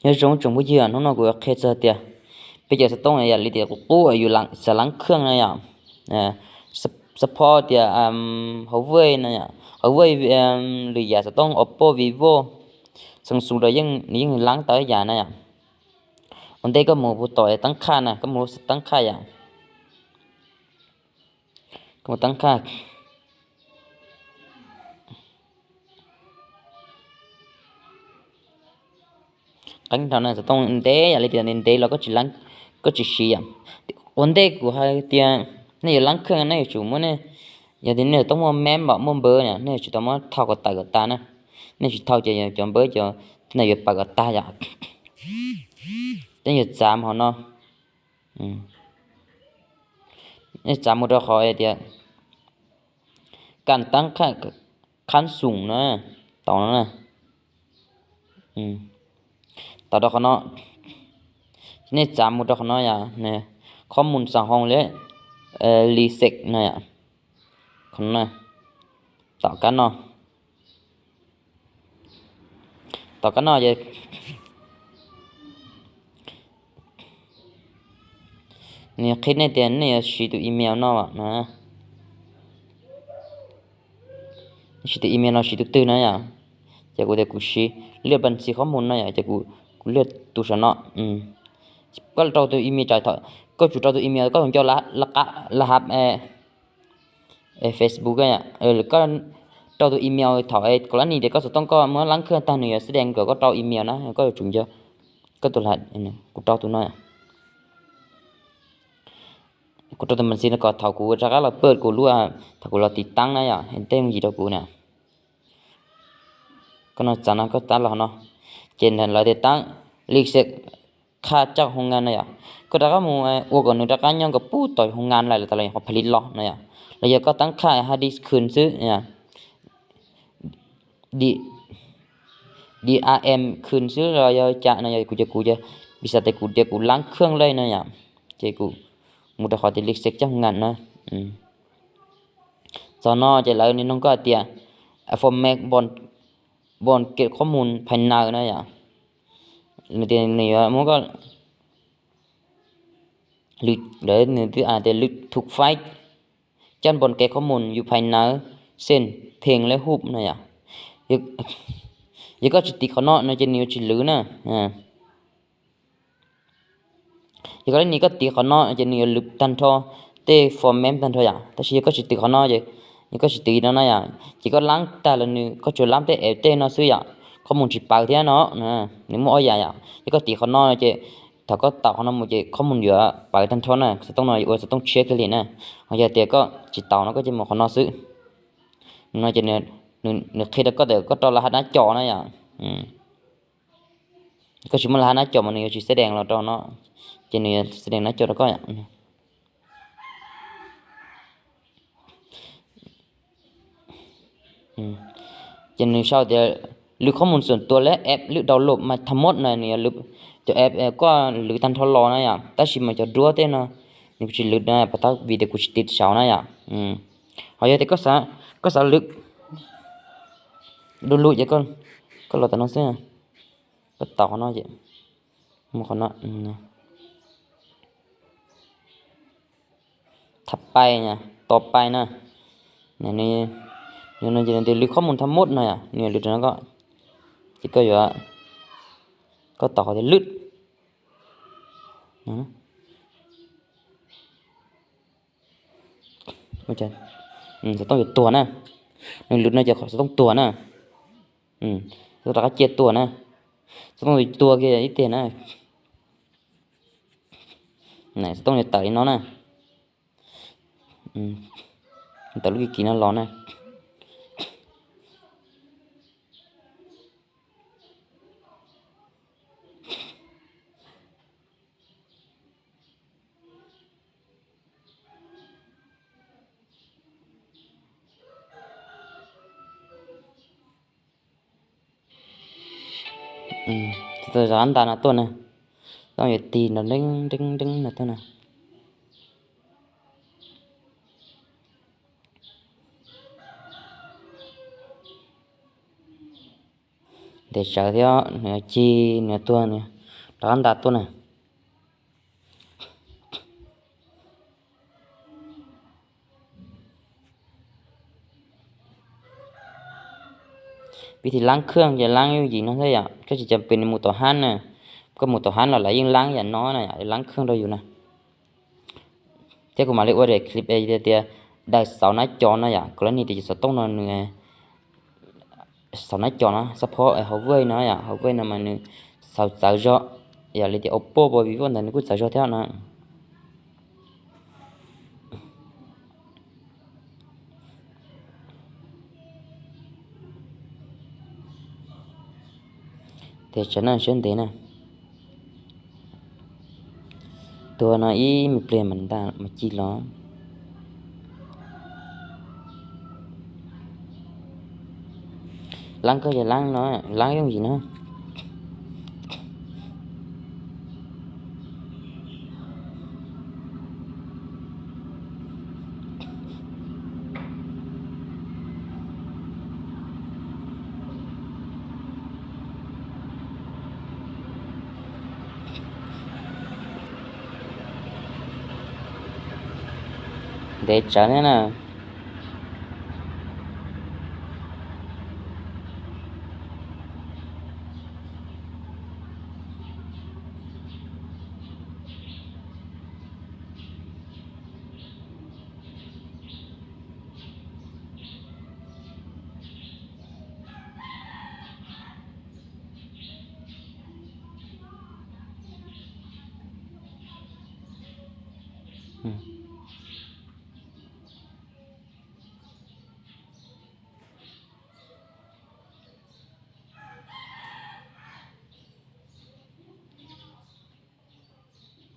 Nyob zoo tsoom phooj ywg, hnub no kuv qhia txog tias peb cov xov tooj yam li tias qub qub yus xav lab khwj na yom, support tias Huawei no yom, Huawei, lwm yam xov tooj Oppo, Vivo, Samsung los yeej lab tau ib yam na yom. Ua ntej koj mus puag tom teeb khaj na, koj mus lub teeb khaj yom, koj mus teeb khaj. Qeeb dhau na, xov tooj ntev yam li tias ntev ntev los koj tsis siv yom. Ua ntej kuv hais tias nej yuav lab khwj nej yuav tsum muab nej, yog tias nej xov tooj muaj map npam muaj npawv na, nej yuav tsum tau muab thau kom tawm kom tas na. Nej tsis thau ces cov npawb cov na yuav pawv kom tag yom. Ces yuav txav mus hauv no, nej txav mus rau qhov tias kam tab khab xoom na, tau no na. Tau rau qhov no, nej txav mus rau qhov no yom, qhov mus xav hoo li, li xev no yom, qhov no, tom kab no, tom kab no ces nws qhia nej tias nej yuav siv tus email no na. Siv tus email no siv tus twg na yom. Ces kuv tias kuv siv liaj paj ntxi qhob mus no yom, ces kuv liaj tus saum no. Koj rau tus email tsam koj tsum rau tus email koj tus nco la hab Facebook, koj rau tus email thaum kom lab nim tias koj xov tooj koj muab lab khwj tag nws yuav xab dees kom koj rau email na, koj yuav tsum nco koj tus la, kuv rau tus no. Kuv rau tus paj ntxi no kom thaum kuv rov qab los pawj kuv lub, thaum kuv los tiv taab na yom, tej yooj yim rau kuv na. Koj no txav no koj tab los no, ces lawv tias tab li xev khaj caj hoo ngan na yom. Koj rov qab mus ua kom nws rov qab nyob nkaus puag tom hoo ngan lawm los tas los qhov pha li los no yom. Los yog koj tab khaj hard disk khwj xwb, DRM khwj xwb los yog cas no yom, kuv ces kuv, piv xam tias kuv tias kuv lab khwj lej no yom, ces kuv mus rau qhov tias li xev caj hoo ngan na. Txog no ces lawv nws noog koj hais tias format npam kev qhob mus phais naws na yom. Nws tias nws yuav muab koj, nws tias lwm thuk faib caj npam kev qhob mus yus phais naws, xej pheej lej hub no yom. Yog koj tsis tiv qhov no no ces nws yuav tsis lwm na. Yog koj lab nim koj tiv qhov no ces nws yuav lwm tag nrho, tej format tag nrho yom. Tab sis yog koj tsis tiv qhov no, yog koj tsis tiv no na yom, ces koj lab tag los nws koj tsuas lab tej ev tej no xwb yom, qhob mus tsis pawv thiab no. Nws muaj ob yam yom, yog koj tiv qhov no ces thaum koj taus qhov no mus ces qhob mus yuav pawv tag nrho na, xov tooj no yuav ua xov tooj tshiab kiag li na. Ho yog tias koj tsis taus no koj cia mus qhov no xwb. No ces nws qhia rau koj tias koj rau la hab nab co na yom. Koj tsis muaj la hab nab co mas nws yuav tsis xab dees los rau no, ces nws yuav xab dees nab co rau koj. Ces nws sau tias lwm qhob mus xuam tua lej app lwm download mas thas mos na, nws yuav lwm cov app koj lwm tag nrho los na yom, tab sis mas cov duab tej no nws kuv tsis lwm na, pas tab vim tias kuv tsis tiv saud na yom. Ho yog tias koj xav lwm du lug ces koj los tam no xwb, koj taus qhov no ces mus qhov no, thab pais, tos pais na. Nws no ces nws tias lwm qhob mus thas mos no yom, nws yuav lwm rau no koj, ces koj yuav, koj taus qhov tias lwm. Xov tooj yuav tuag na. Nws lwm no ces qhov xov tooj tuag na. Xov tooj rov qab cia tuag na. Xov tooj tuag kiag ib tiag na. Xov tooj yuav tawm li no na. Tawm lub kis kis no los na. Tus zov nta no tuaj na, xov tooj yuav tig nrov nreeb nreeb nreeb no tuaj na. Ntes tsawv thiab nws cig nws tuag, Qab nta tuaj na. Vim tias laab kheej ces laab yooj yim no thiab yom, koj tsis cam pes mus tom hab na. Koj mus tom hab los lawv yeej laab yam no na, laab kheej rau yus na. Thiab kuv mam li ua daim clip tias daim xauv nab co no yom, kuv lab nim tias xov tooj no nws xauv nab co no xab phob hauv vej no yom, hauv vej no mas nws xauv txawv zog, yam li tias Oppo, Vivo ntawd nws kuj txawv zog thiab no. Tes tsam no siab ntev na. Tuag no ib me pliag mas nta mas ci los. Laab koj yog laab no, laab yooj yim no. Ntev tsawv thiab na.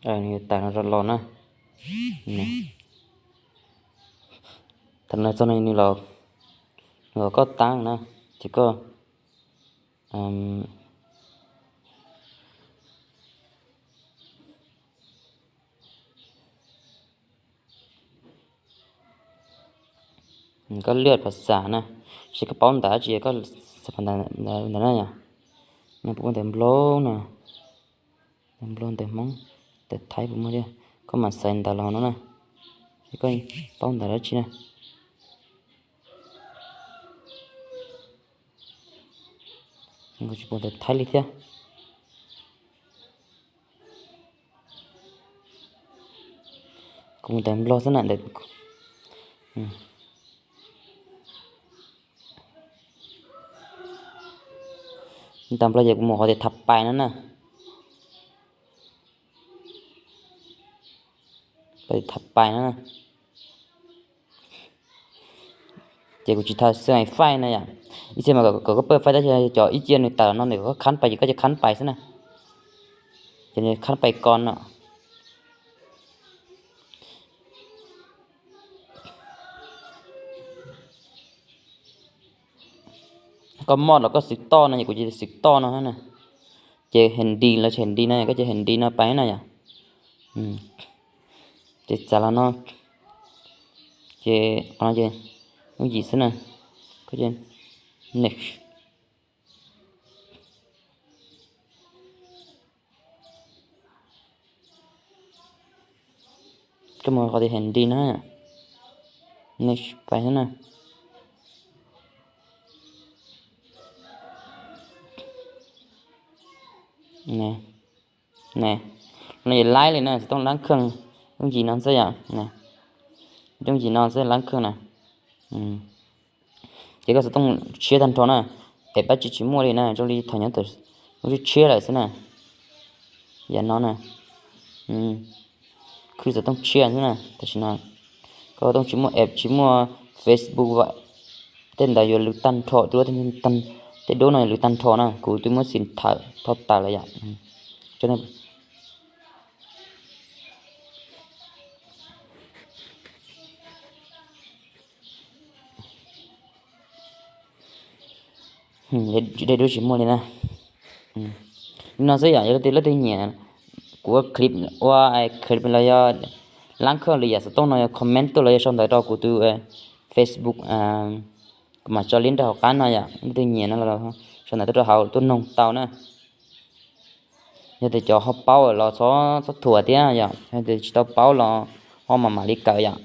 Nws yuav tas no rau los na. Thaum no txog no nws los, nws kom koj taab na, ces koj, koj liaj phas xas na, seb koj paub ntawv tsis koj xav ntawv na yom. Nws puas muaj ntawv Nplog no, ntawv Nplog, ntawv Hmoob, ntawv Thaib puas muaj thiab, koj mam xaiv ntawv los no na, seb koj paub ntawv dab tsi na. Kuv tsis pum ntawv Thaib li thiab. Kuv mus ntawv Nplog xwb na. Ntawv Nplog ces kuv mus qhov tias thav pais no na. Thav pais no na. Ces kuv tsis thav xwb faij na yom. Ib txhia mas kom koj pawj faij tab sis cov ib cia nws tawm no nws kom koj khab pais ces koj cia khab pais xwb na. Ces nws khab pais ko no. Koj moj los koj xwv toj no, kuv ces xwv toj no na. Ces Hindi los Hindi no, koj ces Hindi no pais na yom. Ces txav los no, ces qhov no ces yooj yim xwb na. Koj ces next. Koj mus qhov tias Hindi na, next pais xwb na. Ne, no yog laib li na, xov tooj laab kheej, yooj yim no xwb yom. Yooj yim no xwb laab kheej na. Ces koj xov tooj tshiab tag nrho na, es dab tsi tsis muaj li na, zoo li thaum nyob lub tshiab lawm xwb na. Yam no na, khwv xov tooj tshiab xwb na. Tam sim no koj xov tooj tsis muaj app, tsis muaj Facebook, tej ntawd yuav lwv tag nrho, tej duab no yuav lwv tag nrho na, kuv twb muab xim thawm tho tas lawm yom. Dej duab tsis muaj li na. Li no xwb yom, yog leej twg nyiam kuv ua clip, ua clip los yog laab kheej li yam xov tooj no yog comment tuaj los yog sau ntawv rau kuv tus Facebook, kuv mam tso link rau hauv qab no yom. Leej twg nyiam no los sau ntawv tuaj rau hauv tuaj noog tau na. Yog tias cov ho paub los txhob txhob thuam thiab yom, yog tias tsis tau paub los ho mam mam li kawm yom.